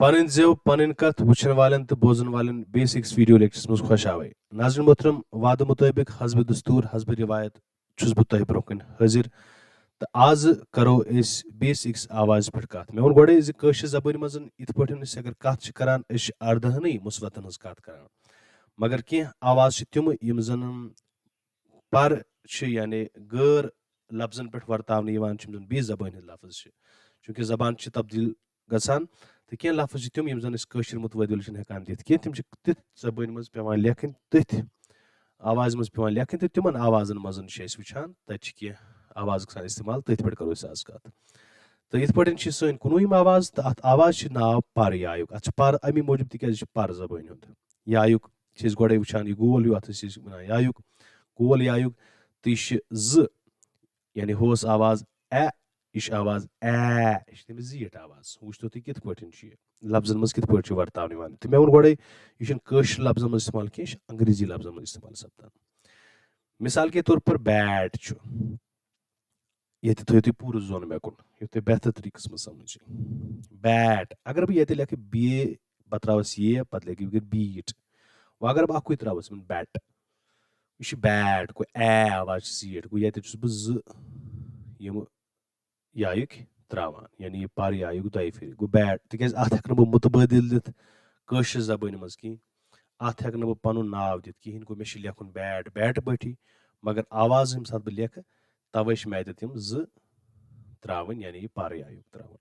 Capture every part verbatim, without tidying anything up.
پنٕنۍ زٮ۪و، پنٕنۍ کتھ وٕچھن والٮ۪ن تہٕ بوزن والٮ۪ن بیسکس ویڈیو لیکچرس منٛز خۄش آوے۔ ناظرین محترم، وعدٕ مطٲبق، حسب دستور، حسب روایت چھُس بہٕ تۄہہِ برونٛہہ کَنہِ حٲضِر۔ تہٕ آز کرو أسۍ بیسکس آوازِ پٮ۪ٹھ کتھ۔ مےٚ ووٚن گۄڈے زِ کٲشرِ زبٲنۍ منٛز یِتھ پٲٹھۍ أسۍ اگر کتھ چھِ کران، أسۍ چھِ اردہنٕے مثبتن ہٕنٛز کتھ کران، مگر کینٛہہ آواز چھِ تِم یِم زن پر چھِ، یعنی غٲر لفظن پٮ۪ٹھ ورتاونہٕ یِوان چھِ، یِم زن بیٚیہِ زبٲنۍ ہٕنٛدۍ لفظ چھِ۔ چونکہ زبان چھِ تبدیل گژھان، تہٕ کینٛہہ لفظ چھِ تِم یِم زن أسۍ کٲشِر متبٲدِل چھِنہٕ ہٮ۪کان دِتھ کینٛہہ، تِم چھِ تِتھ زبٲنۍ منٛز پٮ۪وان لیکھٕنۍ، تٔتھۍ آوازِ منٛز پٮ۪وان لیکھٕنۍ، تہٕ تِمن آوازن منٛز چھِ أسۍ وٕچھان تتہِ چھِ کینٛہہ آواز گژھان استعمال۔ تٔتھۍ پٮ۪ٹھ کرو أسۍ آز کتھ۔ تہٕ یِتھ پٲٹھۍ چھِ سٲنۍ کُنوُہِم آواز، تہٕ اتھ آواز چھِ ناو پر یایُک۔ اتھ چھِ پر امی موٗجوٗب تِکیازِ یہِ چھِ پر زبٲنۍ ہُنٛد۔ یایُک چھِ أسۍ گۄڈے وٕچھان، یہِ گول ہیوٗ، اتھ ٲسۍ أسۍ ونان یایُک، گول یایُک۔ تہٕ یہِ چھِ زٕ، یعنی ہوس آواز اے، یہِ چھِ آواز اے، یہِ چھِ تٔمِس زیٖٹھ آواز۔ وٕچھتو تُہۍ کِتھ پٲٹھۍ چھُ یہِ لفظن منٛز کِتھ پٲٹھۍ چھُ ورتاونہٕ یِوان۔ تہٕ مےٚ ووٚن گۄڈے، یہِ چھُنہٕ کٲشِر لفظن منٛز استعمال کینٛہہ، یہِ چھُ انگریزی لفظن منٛز استعمال سپدان۔ مثال کے طور پر بیٹ چھُ، ییٚتہِ تھٲیِو تُہۍ پوٗرٕ زوٚن مےٚ کُن، یُتھ تُہۍ بہتر طریٖقس منٛز سمجھِ۔ بیٹ، اگر بہٕ ییٚتہِ لیکھٕ بی، پتہٕ ترٛاوس یہِ، پتہٕ لیکھٕ یہِ بیٖٹ۔ وۄنۍ اگر بہٕ اکُے ترٛاوس، یِمن بیٹ، یہِ چھُ بیٹ، گوٚو اے آواز چھِ زیٖٹھ، گوٚو ییٚتہِ چھُس بہٕ زٕ یِم یایِکۍ ترٛاوان، یعنی یہِ پر یایُک دۄیہِ پھِرِ، گوٚو بیٹ۔ تِکیٛازِ اَتھ ہٮ۪کہٕ نہٕ بہٕ مُتبٲدِل دِتھ کٲشرِ زبٲنۍ منٛز کِہیٖنۍ، اَتھ ہٮ۪کہٕ نہٕ بہٕ پَنُن ناو دِتھ کِہیٖنۍ، گوٚو مےٚ چھِ لیکھُن بیٹ، بیٹ پٲٹھی، مگر آواز ییٚمہِ ساتہٕ بہٕ لیکھٕ، تَوَے چھِ مےٚ اَتٮ۪تھ یِم زٕ ترٛاوٕنۍ، یعنی یہِ پر یایُک ترٛاوُن۔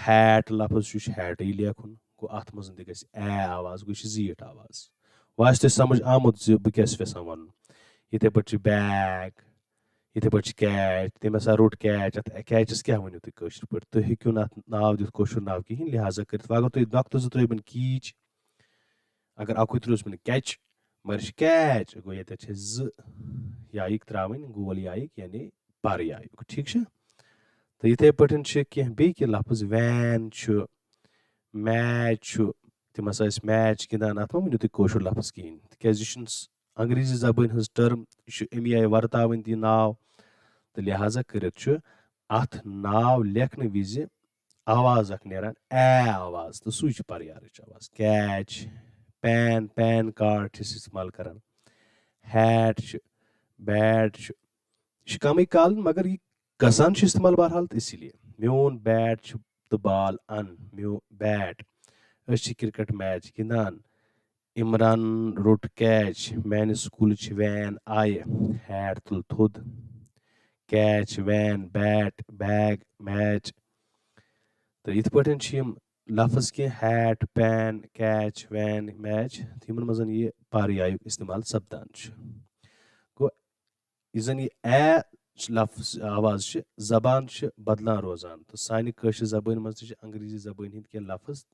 ہیٹ لفظ چھُ، یہِ چھُ ہیٹٕے لیکھُن، گوٚو اَتھ منٛز تہِ گژھِ اے آواز، گوٚو یہِ چھِ زیٖٹھ آواز۔ وۄنۍ آسہِ تۄہہِ سمجھ آمُت زِ بہٕ کیٛاہ چھُس یژھان وَنُن۔ یِتھَے پٲٹھۍ چھِ بیگ، یِتھَے پٲٹھۍ چھِ کیچ، تٔمۍ ہسا روٚٹ کیچ۔ اَتھ کیچَس کیٛاہ ؤنِو تُہۍ کٲشِر پٲٹھۍ؟ تُہۍ ہیٚکِو نہٕ اَتھ ناو دِتھ کٲشُر ناو کِہیٖنۍ، لہٰذا کٔرِتھ وۄنۍ اگر تُہۍ نۄقطہٕ زٕ ترٛٲوِو کیچ، اگر اَکُے ترٛٲوِس کیچ، مگر یہِ چھِ کیچ، گوٚو ییٚتٮ۪تھ چھِ زٕ یایِکۍ ترٛاوٕنۍ، گول یایِکۍ، یعنی پر یایُک، ٹھیٖک چھا؟ تہٕ یِتھَے پٲٹھۍ چھِ کینٛہہ بیٚیہِ کینٛہہ لفظ، وین چھُ، میچ چھُ، تِم ہسا ٲسۍ میچ گِنٛدان، اَتھ مہ ؤنِو تُہۍ کٲشُر لفظ کِہیٖنۍ، تِکیٛازِ یہِ چھُنہٕ س-، انگریزی زبٲنۍ ہٕنٛز ٹٔرم، یہِ چھُ اَمی آیہِ ورتاوٕنۍ تہِ یہِ ناو، تہٕ لہٰذا کٔرِتھ چھُ اَتھ ناو لیکھنہٕ وِزِ آواز اکھ نیران، اے آواز، تہٕ سُے چھُ پریارٕچ آواز۔ کیچ، پین، پین کارڈ چھِ أسۍ استعمال کران، ہیٹ چھُ، بیٹ چھُ، یہِ چھُ کمٕے کال، مگر یہِ گژھان چھُ استعمال بہرحال، تہٕ اسی لیے۔ میون بیٹ چھُ تہٕ بال اَن، میون بیٹ۔ أسۍ چھِ کرکٹ میچ گِنٛدان۔ عمران روٚٹ کیچ، میانہِ سکوٗلٕچ وین آیہِ، ہیٹ تُل تھوٚد۔ کیچ، وین، بیٹ، بیگ، میچ۔ تہٕ یِتھ پٲٹھۍ چھِ یِم لفظ کینٛہہ، ہیٹ، پین، کیچ، وین، میچ، تہٕ یِمن منٛز یہِ پر یایُک استعمال سپدان چھُ۔ گوٚو، یُس زن یہِ اے لفظ، آواز چھِ، زبان چھِ بدلان روزان، تہٕ سانہِ کٲشرِ زبٲنۍ منٛز تہِ چھِ انگریزی زبٲنۍ ہٕنٛدۍ کینٛہہ لفظ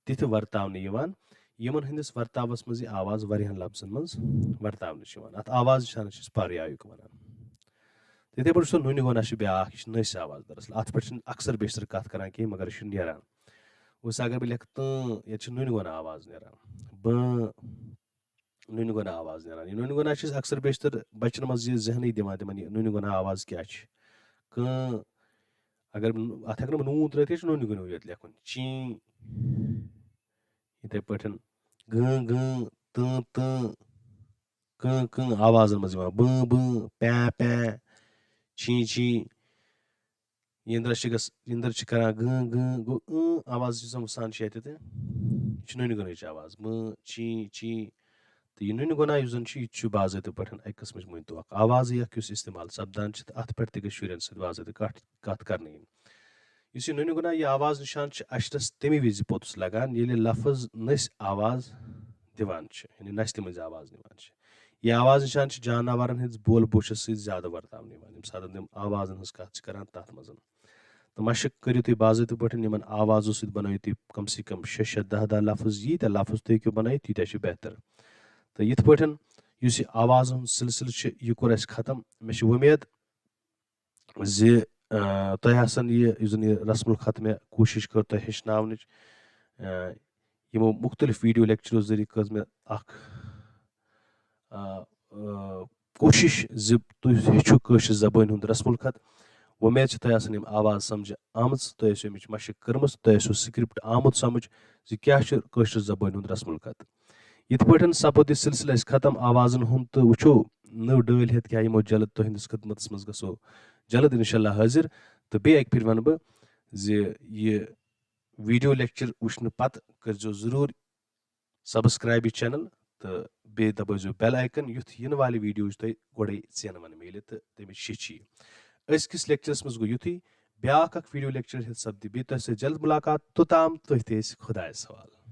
تِتھِ ورتاونہٕ یِوان، یِمن ہٕنٛدِس ورتاوس منٛز یہِ آواز واریاہن لفظن منٛز ورتاونہٕ چھِ یِوان۔ اتھ آواز نِشانس چھِ أسۍ پر یایُک ونان۔ تِتھے پٲٹھۍ چھُ سُہ نُنہِ گۄنا چھِ بیٛاکھ، یہِ چھِ نٔسۍ آواز دراصل۔ اتھ پٮ۪ٹھ چھِنہٕ اکثر بیشتر کتھ کران کینٛہہ، مگر یہِ چھُ نیران۔ وۄنۍ اگر بہٕ لیکھٕ تۭں، ییٚتہِ چھِ نُنہِ گۄنا آواز نیران۔ بٲں، نُنہِ گۄنا آواز نیران۔ یہِ نُنہِ گۄنا چھِ أسۍ اکثر بیشتر بچن منٛز یہِ ذہنٕے دِوان تِمن، یہِ نُنہِ گۄنا آواز کیٛاہ چھِ۔ کٲں، اگر بہٕ نُ-، اتھ ہٮ۪کہٕ نہٕ بہٕ نوٗن ترٲوِتھ، یہِ چھُ نُنہِ گۄنوٕے یوت لیکھُن۔ چیٖں، یِتھے پٲٹھۍ گٲں گٲں، تۭں تۭں، کٲں کٲں آوازن منٛز یِوان۔ بٲں بٲں، پیں پیں، چیٖں چیٖں۔ یِندرس چھِ گژھ-، یِندر چھِ کران گٲں گٲں، گوٚو اۭں آواز یُس زن وٕچھان چھِ ییٚتہِ تہِ، یہِ چھِ نُنہِ گۄنٕچ آواز۔ بٲں چیٖں چیٖں۔ تہٕ یہِ نُنہِ گۄنا یُس زن چھُ، یہِ تہِ چھُ باضٲبطہٕ پٲٹھۍ اَکہِ قٕسمٕچ مٲنۍ تو اکھ آوازٕے اکھ، یُس استعمال سپدان چھِ، تہٕ اتھ پٮ۪ٹھ تہِ گژھِ شُرٮ۪ن سۭتۍ باضٲبطہٕ کتھ، کتھ کرنہٕ یِنۍ۔ یُس یہِ نُنہِ گۄنا یہِ آواز نِشان چھِ، اچھرس تَمی وِزِ پوٚتُس لگان، ییٚلہِ لفظ نٔسۍ آواز دِوان چھِ، یعنی نستہِ مٔنٛزۍ آواز دِوان چھِ۔ یہِ آواز نِشان چھِ جاناوارن ہٕنٛز بول بوچھس سۭتۍ زیادٕ ورتاونہٕ یِوان، ییٚمہِ ساتہٕ تِم آوازن ہٕنٛز کتھ چھِ کران، تتھ منٛز۔ تہٕ مشق کٔرِو تُہۍ باضٲبطہٕ پٲٹھۍ، یِمن آوازو سۭتۍ بنٲیِو تُہۍ کم سے کم شےٚ شےٚ دَہ دَہ لفظ، ییٖتیٛاہ لفظ تُہۍ ہیٚکِو بنٲیِتھ، تیٖتیٛاہ چھُ بہتر۔ تہٕ یِتھ پٲٹھۍ یُس یہِ آوازن ہُنٛد سلسلہٕ چھُ، یہِ کوٚر اَسہِ ختم۔ مےٚ چھِ وۄمید زِ، آ، تۄہہِ آسن یہِ، یُس زن یہِ رسم الخط مےٚ کوٗشش کٔر تۄہہِ ہیٚچھناونٕچ، آ، یِمو مُختٔلِف ویٖڈیو لیکچرو ذٔریعہٕ کٔر مےٚ اکھ، آ، آ، کوٗشِش زِ تُہۍ ہیٚچھِو کٲشِر زبٲنۍ ہُنٛد رسم الخط۔ وۄمید چھِ تۄہہِ آسَن یِم آواز سمجھِ آمٕژ، تۄہہِ ٲسِو اَمِچ مَشٕق کٔرمٕژ، تۄہہِ ٲسِو script آمُت سمجھ زِ کیٛاہ چھُ کٲشِر زبٲنۍ ہُنٛد رسم الخط۔ یِتھ پٲٹھۍ سپُد یہِ سلسلہٕ اَسہِ ختم آوازَن ہُنٛد، تہٕ وٕچھو نٔو ڈٲلۍ ہٮ۪تھ کیٛاہ یِمو جلد تُہٕنٛدِس خدمتَس منٛز گژھو جلد انشاءاللہ حٲضِر۔ تہٕ بیٚیہِ اَکہِ پھِرِ وَنہٕ بہٕ زِ یہِ video lecture وٕچھنہٕ پتہٕ کٔرۍزیو ضروٗر subscribe یہِ channel تہٕ بیٚیہِ دبٲیزیو bell icon، یُتھ یِنہٕ والہِ video یُس تۄہہِ گۄڈَے ژینوَن میلہِ تہٕ تَمِچ شیٚچھی۔ أزکِس lectureس منٛز گوٚو یُتھُے، بیٛاکھ اکھ video lecture ہٮ۪تھ سپدِ بیٚیہِ تۄہہِ سۭتۍ جلد مُلاقات، توٚتام تُہۍ تہِ ٲسۍ خۄدایَس حوالہٕ۔